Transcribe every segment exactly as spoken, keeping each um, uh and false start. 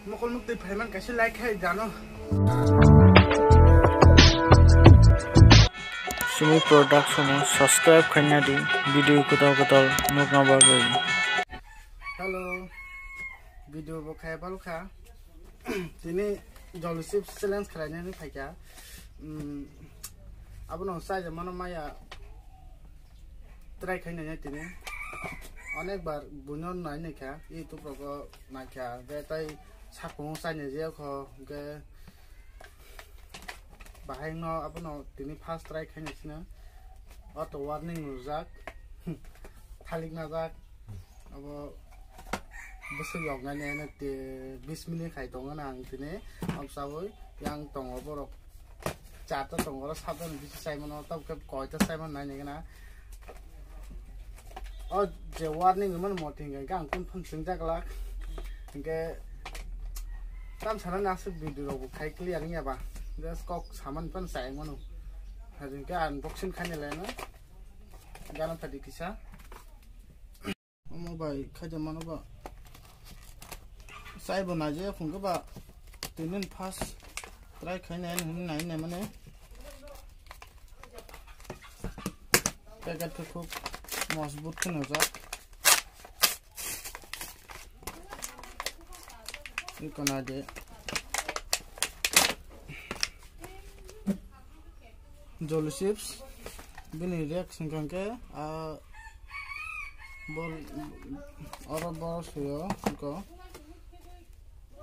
Mokol nuk twi phaiman kaisa like khai jano. Sumi Production o subscribe khaina di, video kotor kotor nukna bagwi. Hello, video bo khai balkha. Tini Jolly Chips challenge khlainani phaikha. Hmm, abono chai mano maya try khainani tini. Onek bar buino nai naikha, YouTube rogo naikha, je tai sakung chaina je kho, hwnkhe bahai no abono tini first try khaina sina. Auto warning rwjak, thalik najak, abo bwswk yoknani ene te bis minute khai tongo na ang tini, obsawi yang tongo borok. Charta tongo, oro sabjani bisi chaimano, tabuk khe koita chaimano nainai gana. O je warning rwmani motwi hwnkhe ang kunu phano chwngjak glak. Hwnkhe tam sanani aswk video rok bo khai clear wngya ba. Just kok samani phano chai mano. Hwnkhe unboxing khaina leno. Gana phadi kisa. Omo bai khaida mano ba. Sai bo naijak phungo ba. Tinin first try khainai hinwi nai nai mane. Packet khe khub mojbut khe nujak. Iko nai de. Jolly Chips, bini rate hwnkha khe, ah, bor-, oro boro suyo, iko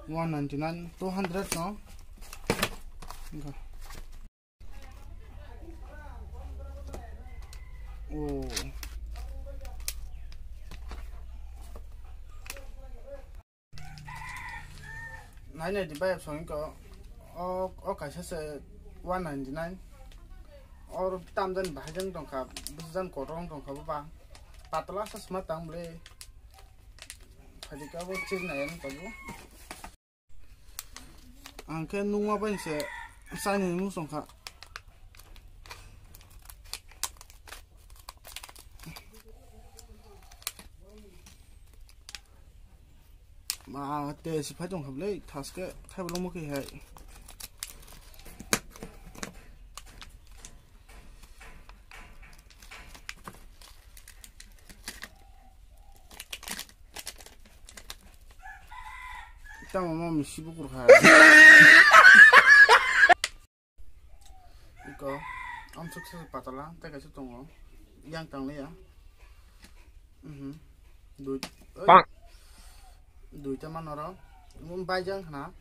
one ninety nine, two hundred no. Iko. Oh. Nai nai di bai song ko o, o kaisa se one ninety nine. Or tam jan bahai jan tongkha, bwswk jan kotor wng tongkha bo ba. Patla sa sma tang ble. Phadi ka bo chir nai ang tabu. Ang khe nungma bai se chani nung song kha. Ma, te si phai tong kha ble, thaske thai bolong mo khe hai. Tamo mo misi bukur kha. Iko, amsuk se patala, tei kaisa tongo. Yang tang liya. Mhm. Dui, oi. Duita manoro. Mum bai jang khna.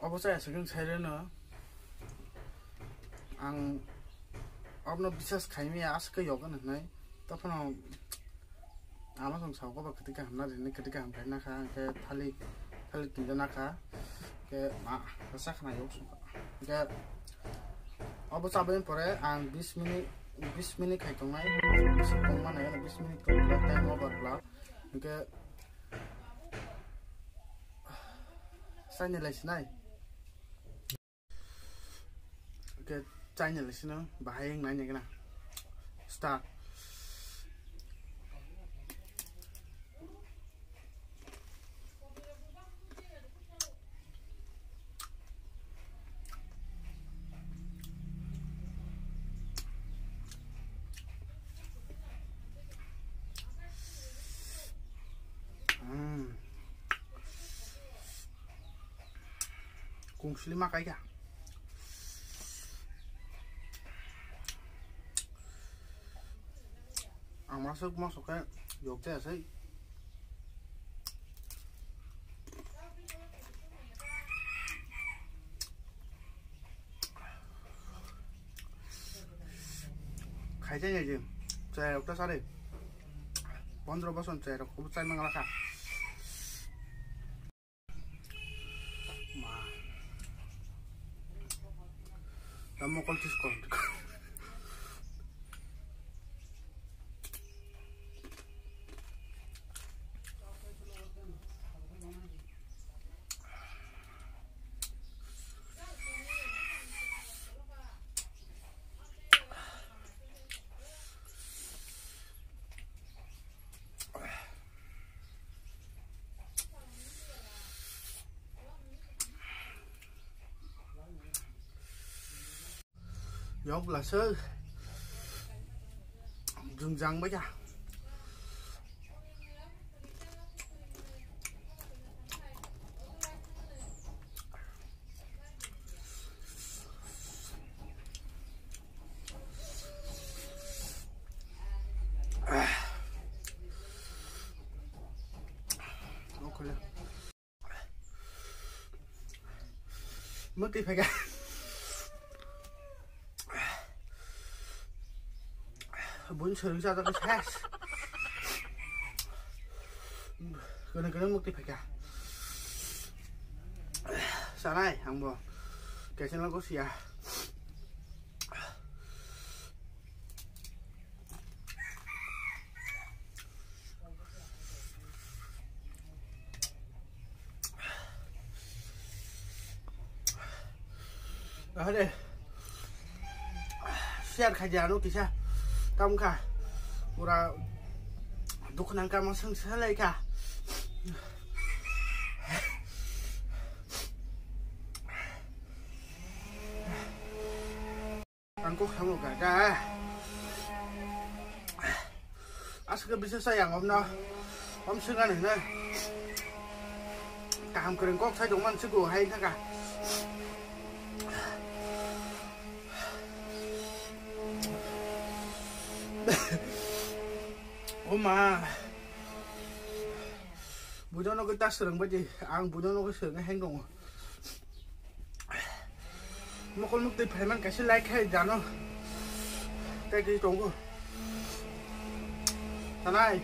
Obo chaya se keng sai reno. Ang obno bisas khaimaya aswk khe yokgwn hinwi. Tokhono Ama song sao koba kwtwi kaham na rini, kwtwi kaham khai nakha, hwnkhe thalik, thalik tinja nakha, hwnkhe ma, kwchak khna yok songkha. Hwnkhe obo chabani pore ang bis minute, bis minute khai tongnai, bis tongma nai, bis minute tong khe time over khlak. Hwnkhe saini lai sinai. Khe china le sino bahai wng nai nai gana. Start. Mm. Kungsli ma kai kha. Ang masuk masuk khe yok jaya sai. Khai jaya je. Chai rok ta sare. Pondro bosor chai rok kubu chai mangala kha. Ma. Tamo kol tis kol. Yong bwla se jwngjang bai kha. Mwktwi phaikha. Buini swrwng chajak khe ses. Kwrwng kwrwng mwktwi phaikha. Chanai angbo. Kaisa no gosiya. Ahade. Share khai di ano kisa. Tam kha. Pura dukh nang kha, ma swng swng lai kha. Ang kok samo kha ka. Aswk bisa sayang omno. Om swngan hwnwi. Kaham kwrwng kok sai tongman siko hai thaka. O ma. Buino no kita swrwng bai di. Ang buino no swrwng heng tongo. Mokol nuk twi phaiman kaisa like khai jano. Tei twi tongo. Tanai.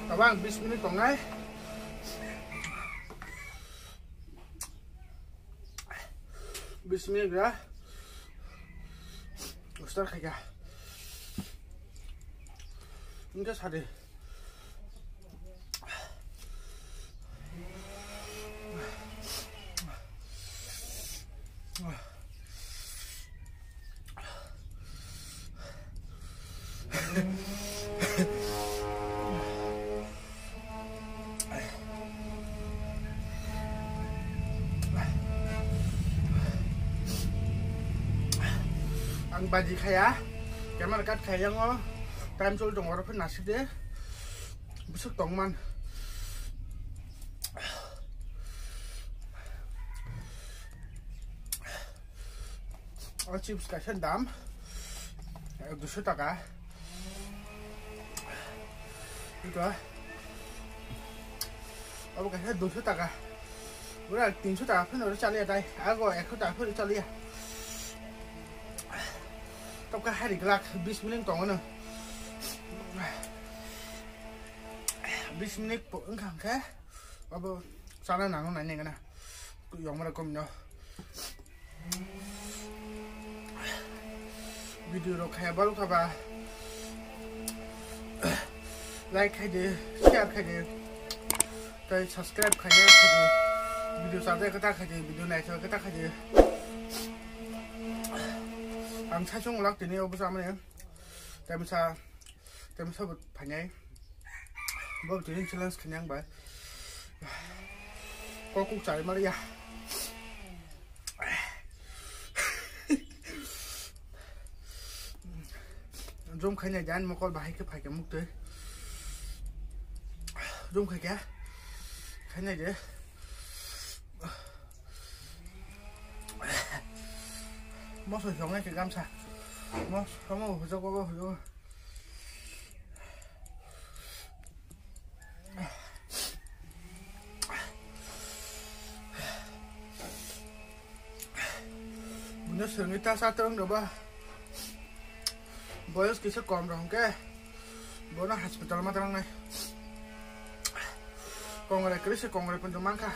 Tabang bis minit tongnai. Bis minit ra. Start khaikha. Engke sadi. Ang baji khaya, camera cut khaya ngo, time choli tongo, oro phano nasik de, bwswk tongman. O chips kaisa dam, eh, duiso taka. Ito. Abo kaisa duiso taka. Pura tinso taka phano chaliya tai. Ago ekso taka phano chaliya. Tokha hari glak bis minute tongo no. Bis minute wngkha hwnkhe abo chana nango nai nengana. Yongmara komino. Video rok khaya balu khaba. Like khai di, share khai di. Tei subscribe khai di, khai di. Video chajak khe ta khai di, video naithok khe ta khai di. Ang saichung lak tini obo chamani. Temsa Temsa bo phainai. Bo tini challenge khainai ang bai. Kokuk chai maliya. Jom khainai jan mokol bahai khe phaikha muktwi. Jom khaikha. Khainai de. Mosoi songnai khe gamsa. Mos-, somo hujogo bo hujogo. Buino swrwngwi ta cha twrwng rwba. Boyos kisa kom rw hwnkhe bono hospital ma twlangnai. Kongrai kwrwi se kongrai poito mankha.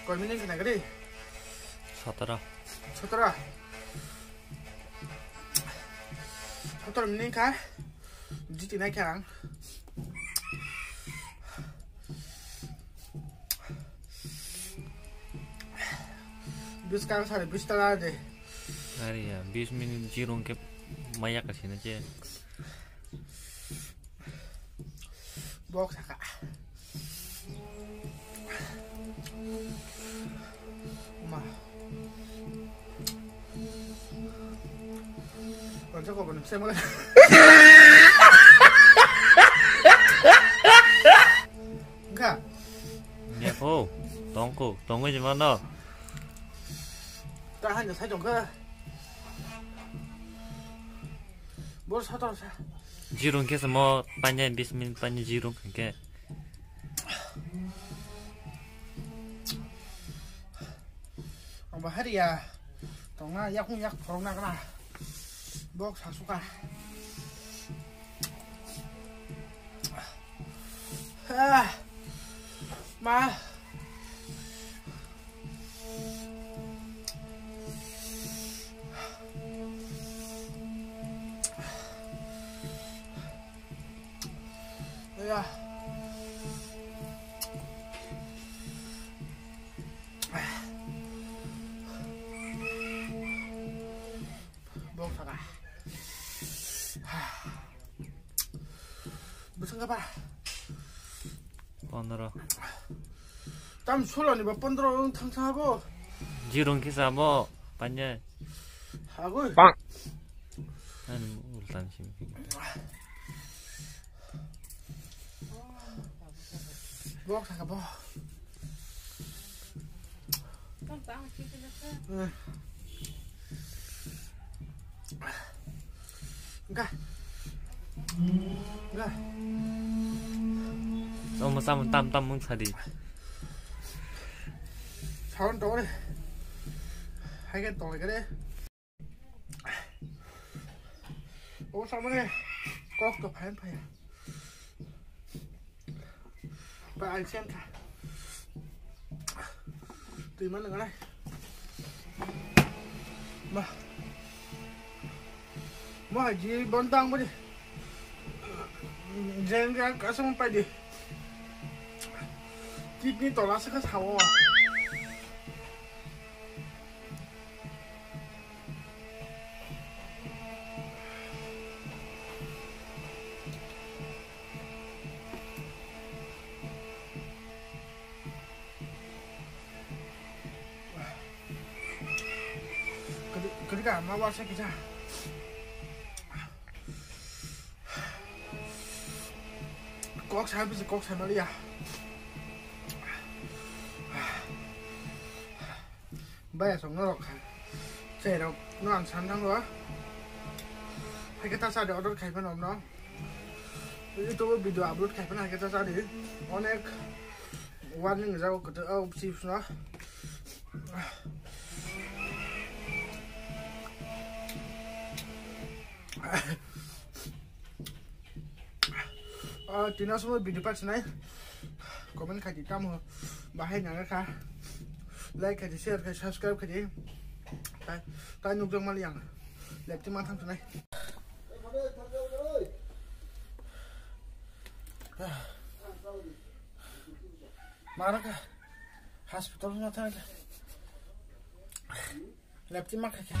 Koi minute khna gari? Sotoro. Sotoro. Sotoro minute kha. Jiti nai kha ang. Skang sari bis taka de. Ari ya, bis minit jirung ke maya kasih na je. Bok saka. Ma. Kau cakap apa nih? Saya malah. Enggak. Nya ko, tongko, tongko di mana? Tahan ya, saya jongka. Bor satu rasa. Jirung ke samo panya bis min panya jirung ke. Ang bahar ya. Tongna yakung yak phorong na kena. Bok sasuka. Ah. Ma. Ya. Bok saka. Bwswng kha ba? Pondro. Tam sulo ni ba pondro wng thang thang bo. Jirung kisa bo panya. Agoi. Ani ultan sim. Bok saka bo. Enggak. Enggak. Sama-sama tam-tam mung sadi. Sawan tore. Hai kan tore kare. O samane kok to phain phaya. Ba ai sen kha. Twi man ngai. Ma. Ma ji bon tang bari. Jeng jeng kasam pai di. Kidney tola se kha sawo. Kedi ka ma wasa kisa. Kok sai bisi kok sai maliya. Baya song norok kha. Cherok no ang san thango. Hai khe ta sa de order khai phano no. YouTube video upload khai phano hai khe ta sa de. Onek warning jago kete o chips no. Ah, tina semua video pak senai. Comment khai di tamo bahai nang kha. Like khai di, share khai, subscribe khai di. Tai, tai nuk jong mali yang. Lek ti ma thang senai. Mara kha. Hospital ma thang kha. Lek ti ma khai kha.